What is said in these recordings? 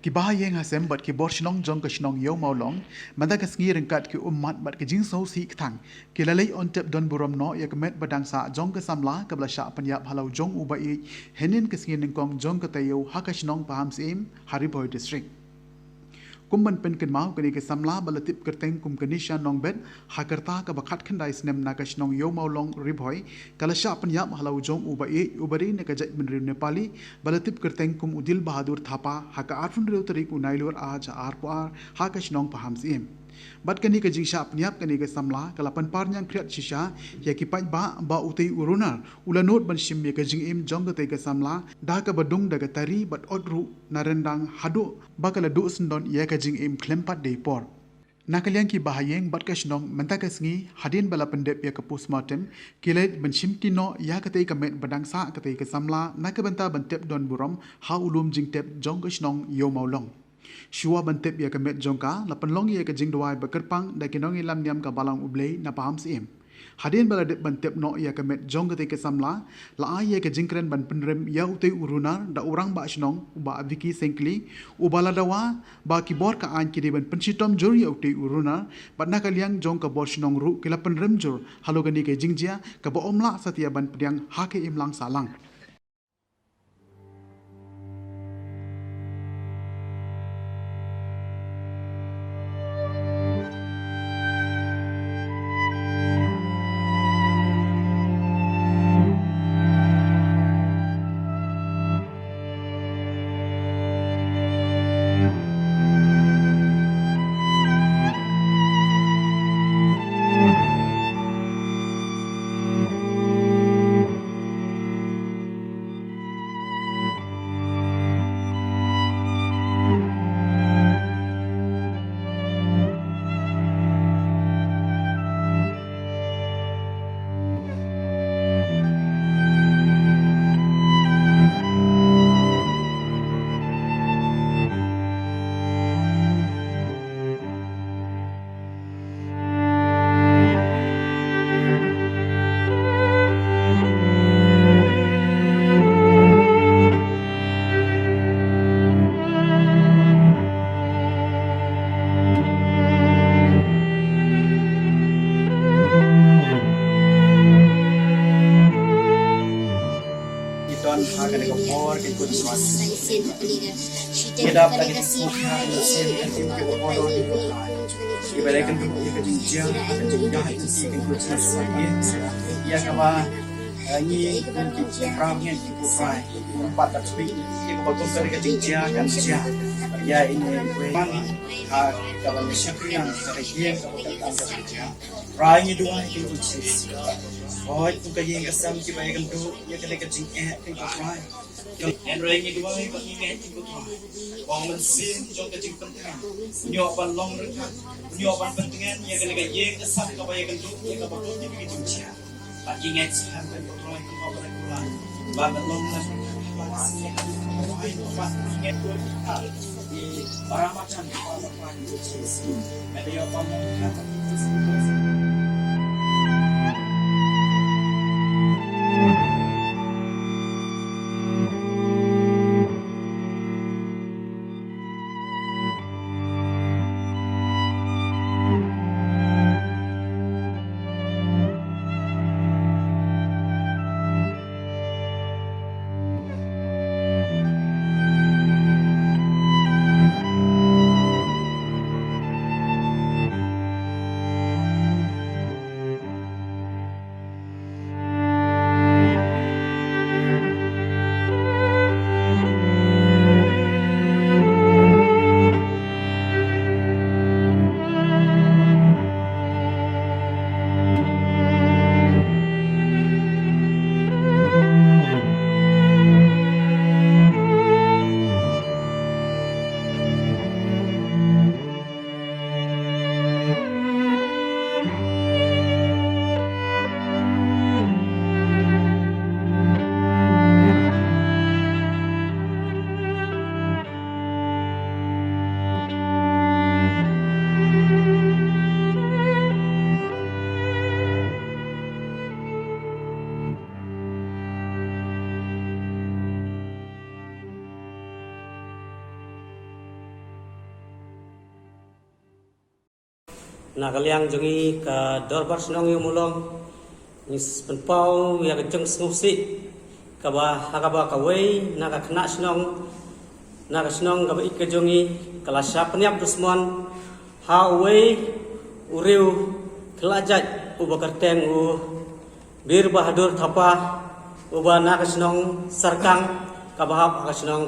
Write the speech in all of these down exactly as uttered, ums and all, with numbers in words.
Ki bahaïing hasem bad ki bor shnong jong ka shnong Ïew Mawlong, mynta ka sngi ryngkat ki ummat bad ka jingsngewsih ktang, ki la leit on tep don burom noh ïa ka met ba dang sah jong ka samla kaba la shah pynïap ha la u jong u ba ïeit, hynnin ka sngi nyngkong jong ka taïew ha ka shnong Pahamsyiem, ha Ri Bhoi District. Kum ban pynkynmaw, kane ka samla ba la tip kyrteng kum ka Nisha Nongbet, ha ka rta kaba khatkhyndai snem na ka shnong Ïew Mawlong Ri Bhoi, ka la shah pynïap ha la u jong u ba ïeit, u ba dei na ka jaitbynriew Nepali, ba la tip kyrteng kum u Dil Bahadur Thapa, ha ka arphew hynriew tarik u Nailur ar hajar arphew ar, ha ka shnong Pahamsyiem. Bad kane ka jingshah pynïap kane ka samla, ka la pynpar ñiangkhriat shisha ïa ki paidbah ba utei u runar u la nud ban shim ïa ka jingim jong katei ka samla, da kaba dung da ka tari bad ot ruh na ryndang haduh ba ka la duh syndon ïa ka jingim khlem pat dei por. Na ka liang ki bahaïing bad ka shnong, mynta ka sngi, hadien ba la pyndep ïa ka postmortem, ki la leit ban shimti noh ïa katei ka met ba dang sah katei ka samla, na ka bynta ban tep don burom ha u lum jingtep jong ka shnong Ïew Mawlong. Shuwa ban tep ïa ka met jong ka, la pynlong ïa ka jingduwai ba kyrpang da ki nongïalam niam ka Balang U Blei na Pahamsyiem. Hadien ba la dep ban tep noh ïa ka met jong katei ka samla, la ai ïa ka jingkren ban pynrem ïa utei u runar da u rangbah shnong, u Bah Vicky Syngkli, u ba la dawa ba ki bor ka aiñ ki dei ban pynshitom jur ïa utei u runar, bad na ka liang jong ka bor shnong ruh ki la pynrem jur halor kane ka jingjia kaba ym lah satia ban pdiang ha ka imlang sahlang. Ki don ha kane ka por ki khun sawat. Ki dap da ka jingkhuslai, ki sien ka jingkhuslai. Ki ba dei ka duk ïa ka jingjia, ka jingjia ha ki khun sawat. Ïa kaba, eh, ngi kum ki para ngeit ki Trai. Kum pat da tbit ïa kaba kum ka dei ka jingjia kan jia. Ïa ine i wei. Ha kaba ngi shakri nang ka dei ïa kaba kan jia. Trai ngi duwai ki khun sawat. Hooid kum ka ïing ka sem ki ba ïa kan duk ïa ka dei ka jingeh ki Trai. Hynrei ngi duwai ba ngi ngeit ïa u Trai. Ba u Mynsiem jong ka jingpynthei un ïoh ban long ryngkat, un ïoh ban pyntngen ïa kane ka ïing ka sem kaba ïakynduh ïa kaba kut ïa ka jingjia. Bad ngi ngeit skhem ba u Trai un ïoh ban pynlong ryngkat ba ka sngi ka dei kaba ngi ngeit ïa para marjan. Na ka liang jong ngi ka dorbar shnong ïa u Mulong, ngi pynpaw ïa ka jingsngewsih kaba ha kaba kawei na ka khynnah shnong, na ka shnong kaba ïeit ka jong ngi, ka la shah pynïap dusmon ha uwei u riew khlajait uba kyrteng u Bir Bahadur Thapa, uba na ka shnong Sarkang kaba hap ha ka shnong,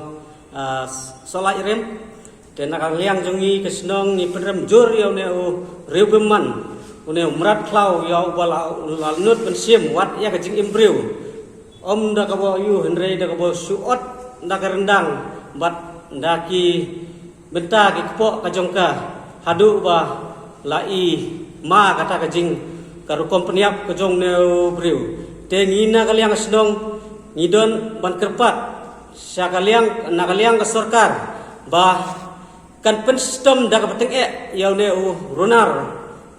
ah, Solai Rim. Te na ka liang jong ngi ka shnong ngi pynrem jur ïa une u riew bymman, une u mrad khlaw ïa uba la, la nud ban shim wat ïa ka jingim briew. Ym da kaba ïoh hynrei da kaba shu ot da ka ryndang bad da ki bynta ki kpoh ka jong ka, haduh ba la i ma kata ka jing ka rukom pynïap ka jong une u briew. Te ngi na ka liang ka shnong ngi don ban kyrpad sha ka liang, na ka liang ka sorkar ba kan pynshitom da kaba tyngeh ïa une u runar,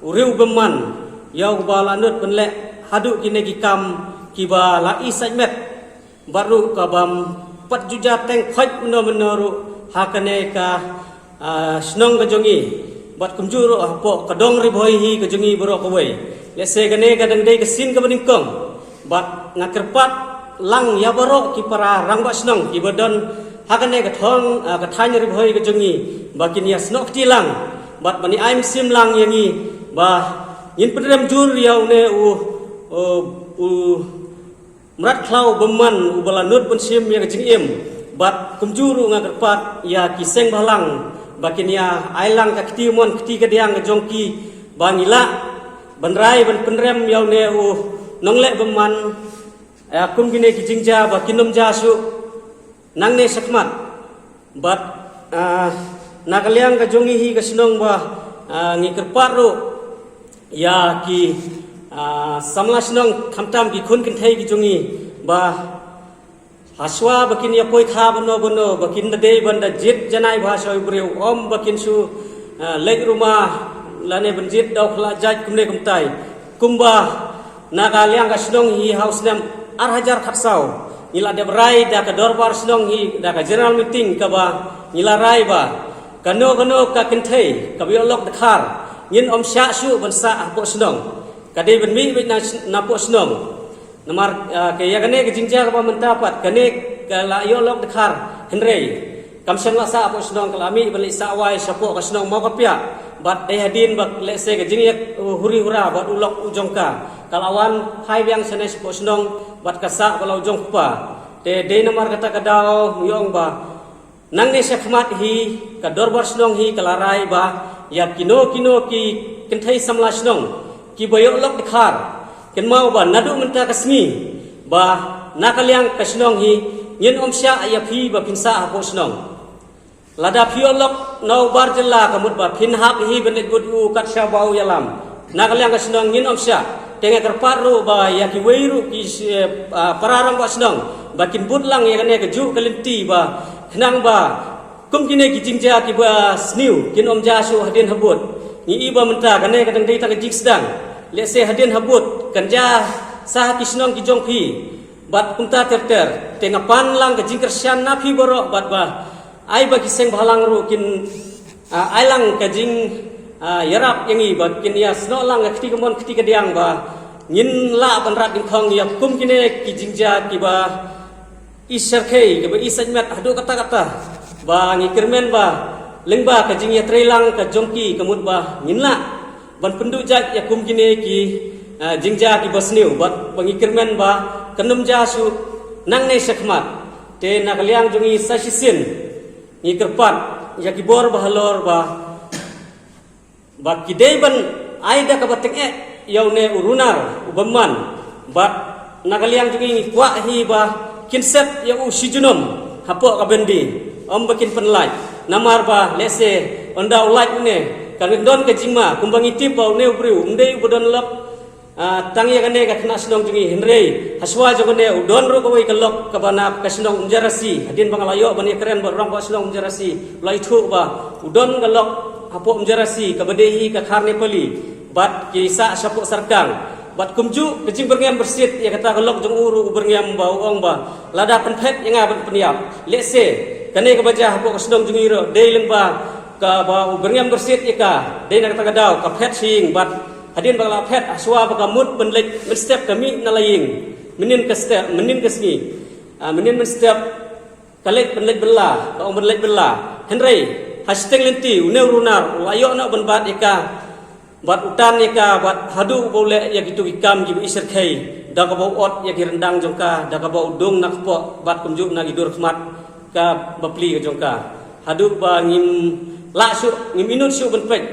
u riew bymman, ïa uba la nud ban leh haduh kine ki kam kiba la i sait met. Bad ruh ka bym pat ju ja teng khoit mynno mynno ruh ha kane ka, ah, shnong ka jong ngi. Bad kumjuh ruh hapoh ka dong Ri Bhoi hi ka jong ngi baroh kawei. Lehse kane ka dang dei ka sien kaba nyngkong. Bad nga kyrpad lang ïa baroh ki para rangbah shnong kiba don ha kane ka thong, ah, ka thaiñ Ri Bhoi ka jong ngi ba kin ïa snoh kti lang bad ban ïa ai mynsiem lang ïa ngi ba ngin pynrem jur ïa une u, u, u mrad khlaw bymman uba la nud ban shim ïa ka jingim. Bad kumjuh ruh nga kyrpad ïa ki seng bhalang ba kin ïa ai lang ka kti mon kti kadiang ka jong ki ba ngi lah ban rai ban pynrem ïa une u nongleh bymman, ïa kum kine ki jingjia ba kin ym jia shuh nangne shakhmat. Bad, ah, na ka liang ka jong ngi hi ka shnong ba, ah, ngi kyrpad ruh ïa ki, ah, samla shnong khamtam ki khun kynthei ki jong ngi ba hashwa ba kin ïa poi kha bano bano ba kin da dei ban da jied janai ba sha u briew, ym ba kin shu, ah, leit ruma lane ban jied daw khlajait kumne kumtai. Kumba na ka liang ka shnong hi ha u snem ar hajar khatsaw ngi la dep rai da ka dorbar shnong hi, da ka general meeting kaba ngi la rai ba kano kano ka kynthei kaba ïoh lok dkhar ngin ym shah shuh ban sah hapoh shnong. Ka dei ban mih beit na, napoh shnong. Namar, ah, ka ïa kane ka jingjia kaba mynta pat kane ka la ïoh lok dkhar hynrei kam shym la sah hapoh shnong, ka la mih ban leit sah wai shapoh ka shnong Mawkapiah. Bad dei hadien ba lehse ka jingïa, uh, huri hura bad u lok u jong ka, ka la wan phai biang shane shapoh shnong bad ka sah bad la u jong u kpa. Te dei namar kata ka daw ngi ong ba nangne shakhmat hi ka dorbar shnong hi ka la rai ba ïa kino kino ki kynthei samla shnong kiba ïoh lok dkhar, kynmaw ba naduh mynta ka sngi ba na ka liang ka shnong hi ngin ym shah ïa phi ba phin sah hapoh shnong. Lada phi ïoh lok na u bar jylla ka mut ba phin hap hi ban leit bud u kat shaba u ïalam, na ka liang ka shnong ngin ym shah. Te nga kyrpad ruh ba ïa kiwei ruh ki, eh, ah, para rangbah shnong ba kin bud lang ïa kane kajuh ka lynti ba khnang ba kum kine ki jingjia kiba sniew kin ym jia shuh hadien habud. Ngi i ba mynta kane ka dang dei tang ka jingsdang, lehse hadien habud kan jia sha ki shnong ki jong phi bad kumta ter ter. Te nga pan lang ka jingkyrshan na phi baroh bad ba ai ba ki seng bhalang ruh kin, ah, ai lang ka jing, ah, ïarap ïa ngi ba kin ïa snoh lang ka kti kamon kti kadiang ba ngin lah ban rat dyngkhong ïa kum kine ki jingjia kiba i syrkhei, kiba i sait met haduh katta katta. Ba ngi kyrmen ba lyngba ka jingïatreilang ka jong ki ka mut ba ngin lah ban pynduh jait ïa kum kine ki, ah, jingjia kiba sniew bad ba ngi kyrmen ba kan ym jia shuh nangne shakhmat. Te na ka liang jong ngi sa shisien ngi kyrpad ïa ki bor ba halor ba, ba ki dei ban ai da kaba tyngeh ïa une u runar u bymman. Bad na ka liang jong ngi ngi kwah hi ba kin set ïa u shi junom hapoh ka byndi, ym ba kin pynlait. Namar ba lehse ynda u lait une kan don ka jingma, kumba ngi tip ba une u briew um dei uba don lok, ah, tang ïa kane ka khynnah shnong jong ngi hynrei hashuwa jong kane u don ruh kawei ka lok kaba na ka shnong Umjerasi. Hadien ba nga la ïoh ban ïakren bad u rangbah shnong Umjerasi, u la ïathuh ba u don ka lok hapoh Umjerasi kaba dei hi ka khar Nepali bad ki sah shapoh Sarkang. Bad kumjuh ka jingbyrngem byrsit ïa kata ka lok jong u ruh u byrngem ba u ong ba lada pynphet ïa nga ban pynïap. Lehse kane kaba jia hapoh ka shnong jong ngi ruh dei lyngba Kaba u byrngem byrsiet ïa ka, dei na kata ka daw ka phet sha ïing bad hadien ba ka la phet, hashwa ba ka mut ban leit mynstep ka mih na la ïing. Mynnin ka step, mynnin ka sngi, ah, mynnin mynstep ka leit ban leit bylla, ka ong ban leit bylla. Hynrei ha shiteng lynti une u runar u la ïoh noh ban bat ïa ka, bad u tan ïa ka, bad haduh ba u leh ïa kitu ki kam kiba isyrkhei, da kaba u ot ïa ki ryndang jong ka, da kaba u dung na kpoh bad kumjuh na ki dur khmat ka bapli ka jong ka. Haduh ba ngim lah shuh, ngim inut shuh ban peit